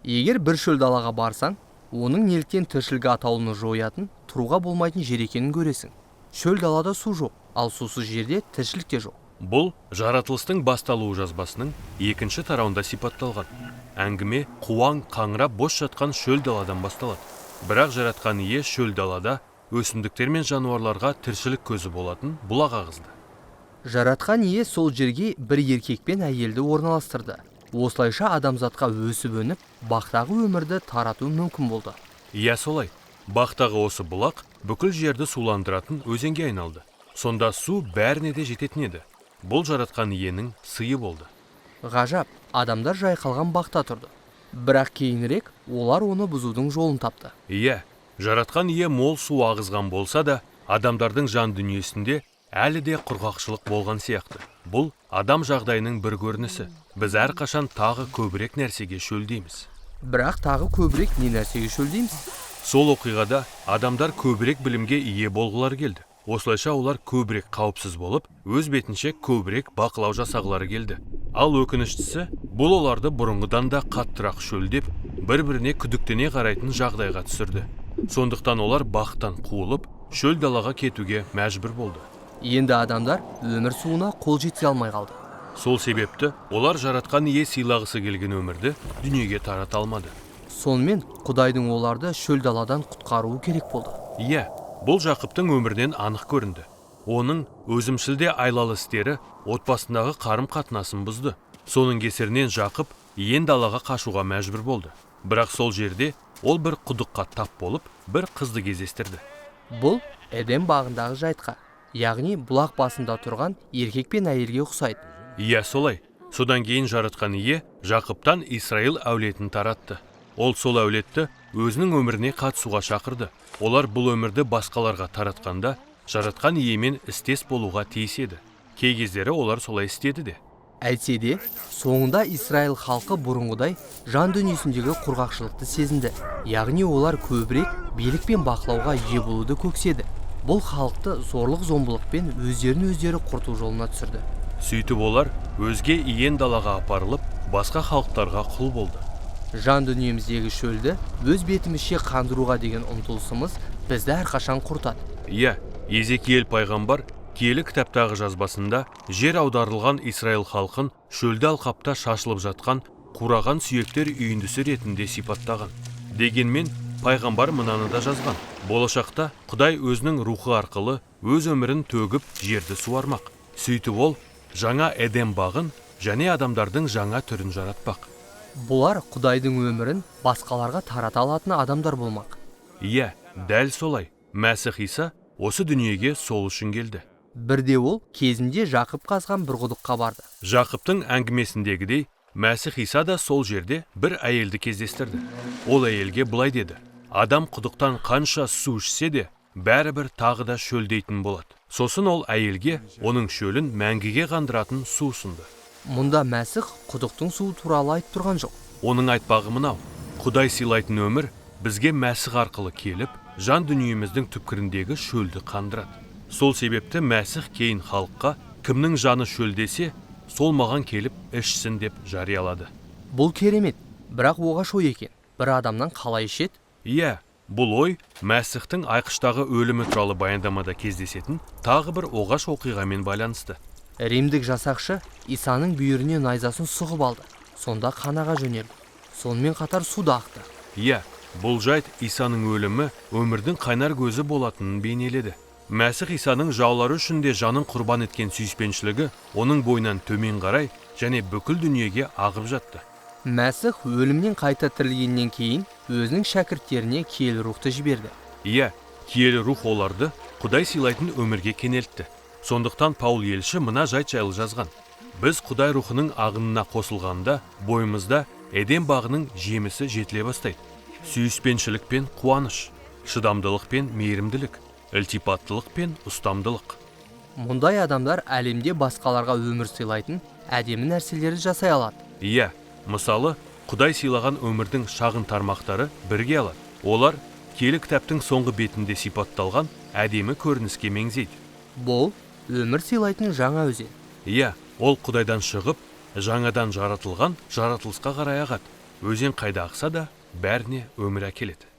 Егер бір шөл далаға барсаң, оның неліктен тіршілік атаулыны жоятын, тұруға болмайтын жер екенін көресің. Шөл далада су жоқ, ал сусыз жерде тіршілік те жоқ. Бұл жаратылыстың басталуы жазбасының екінші тарауында сипатталған. Әңгіме қуаң қаңырап бос жатқан шөл даладан басталады. Бірақ Жаратқан Ие шөл далада өсімдіктер мен жануарларға тіршілік көзі болатын бұлақ ағызды. Жаратқан Ие сол жерге бір еркек пен әйелді орналастырды. Осылайша адамзатқа өсіп өніп, бақтағы өмірді тарату мүмкін болды. Иә, солай. Бақтағы осы бұлақ бүкіл жерді суландыратын өзенге айналды. Сонда су бәріне де жететін еді. Бұл Жаратқан Иенің сыйы болды. Ғажап, адамдар жайқалған бақта тұрды. Бірақ кейінірек олар оны бұзудың жолын тапты. Иә, Жаратқан Ие мол су ағызған болса да, адамдардың жан дүниесінде әлі де құрғақшылық болған сияқты. Бұл адам жағдайының бір көрінісі. Біз әрқашан тағы көбірек нәрсеге шөлдейміз. Бірақ тағы көбірек не нәрсеге шөлдейміз? Сол оқиғада адамдар көбірек білімге ие болғылары келді. Осылайша олар көбірек қауіпсіз болып, өз бетінше көбірек бақылау жасағылары келді. Ал өкініштісі, бұл оларды бұрынғыдан да қаттырақ шөлдеп, бір-біріне күдіктене қарайтын жағдайға түсірді. Сондықтан олар бақтан қуылып, шөл далаға кетуге мәжбүр болды. Енді адамдар өмір суына қол жеткізе алмай қалды. Сол себепті олар Жаратқан Ие сыйлағысы келген өмірді дүниеге тарата алмады. Сонымен Құдайдың оларды шөл даладан құтқаруы керек болды. Иә, бұл Жақыптың өмірінен анық көрінді. Оның өзімшіл де айлалы істері отбасындағы қарым-қатынасын бұзды. Соның кесірінен Жақып иен далаға қашуға мәжбүр болды. Бірақ сол жерде ол бір құдыққа тап болып, бір қызды кездестірді. Бұл Эдем бағындағы жайтқа, яғни бұлақ басында тұрған еркек пен әйелге ұқсайды. Иә, солай. Содан кейін Жаратқан Ие Жақыптан Исраил әулетін таратты. Ол сол әулетті өзінің өміріне қатысуға шақырды. Олар бұл өмірді басқаларға таратқанда Жаратқан Иемен істес болуға тиіс еді. Кей кездері олар солай істеді де. Әйтсе де, соңында Израиль халқы бұрынғыдай жан дүниесіндегі құрғақшылықты сезінді. Яғни олар көбірек билік пен бақылауға ие болуды көкседі. Бұл халықты зорлық-зомбылықпен өздерін өздері құрту жолына түсірді. Сөйтіп олар өзге иен далаға апарылып, басқа халықтарға құл болды. Жан дүниеміздегі шөлді өз бетімізше қандыруға деген ұмтылысымыз бізді әрқашан құртады. Иә, Езекиел пайғамбар киелі кітаптағы жазбасында жер аударылған Израиль халқын шөлді алқапта шашылып жатқан қураған сүйектер үйіндісі ретінде сипаттаған. Дегенмен пайғамбар мынаны да жазған: болашақта Құдай өзінің рухы арқылы өз өмірін төгіп жерді суармақ. Сөйтіп ол жаңа Эдем бағын және адамдардың жаңа түрін жаратпақ. Бұлар Құдайдың өмірін басқаларға тарата алатын адамдар болмақ. Иә, дәл солай. Мәсіх Иса осы дүниеге сол үшін келді. Бірде ол кезінде Жақып қазған бір құдыққа барды. Жақыптың әңгімесіндегідей, Мәсіх Иса да сол жерде бір әйелді кездестірді. Ол әйелге былай деді: адам құдықтан қанша су ішсе де, бәрібір тағы да шөлдейтін болады. Сосын ол әйелге оның шөлін мәңгіге қандыратын су ұсынды. Мұнда Мәсіх құдықтың суы туралы айтып тұрған жоқ. Оның айтпағы мынау: Құдай сыйлайтын өмір бізге Мәсіх арқылы келіп, жан дүниеміздің түпкіріндегі шөлді қандырады. Сол себепті Мәсіх кейін халыққа кімнің жаны шөлдесе, сол маған келіп ішсін деп жариялады. Бұл керемет, бірақ оғаш ой екен. Бір адамнан қалай ішеді? Иә, бұл ой Мәсіхтің айқыштағы өлімі туралы баяндамада кездесетін тағы бір оғаш оқиғамен байланысты. Римдік жасақшы Исаның бүйіріне найзасын сұғып алды. Сонда қанаға жөнелді. Сонымен қатар су да ақты. Иә, бұл жайт Исаның өлімі өмірдің қайнар көзі болатынын бейнеледі. Мәсіх Исаның жаулары үшін де жанын құрбан еткен сүйіспеншілігі оның бойынан төмен қарай және бүкіл дүниеге ағып жатты. Мәсіх өлімнен қайта тірілгеннен кейін өзінің шәкірттеріне киелі рухты жіберді. Иә, киелі рух оларды Құдай сыйлайтын өмірге кенелтті. Сондықтан Паул елші мына жайт жайлы жазған: біз Құдай рухының ағынына қосылғанда бойымызда Эдем бағының жемісі жетіле бастайды. Сүйіспеншілік пен қуаныш, шыдамдылық пен мейірімділік, ілтипаттылық пен ұстамдылық. Мұндай адамдар әлемде басқаларға өмір сыйлайтын әдемі нәрселерді жасай алады. Иә, мысалы, Құдай сыйлаған өмірдің шағын тармақтары бірге алады. Олар киелі кітаптың соңғы бетінде сипатталған әдемі көрініске меңзейді. Бұл өмір сыйлайтын жаңа өзен. Иә, ол Құдайдан шығып, жаңадан жаратылған жаратылысқа қарай ағады. Өзен қайда ақса да, бәріне өмір әкеледі.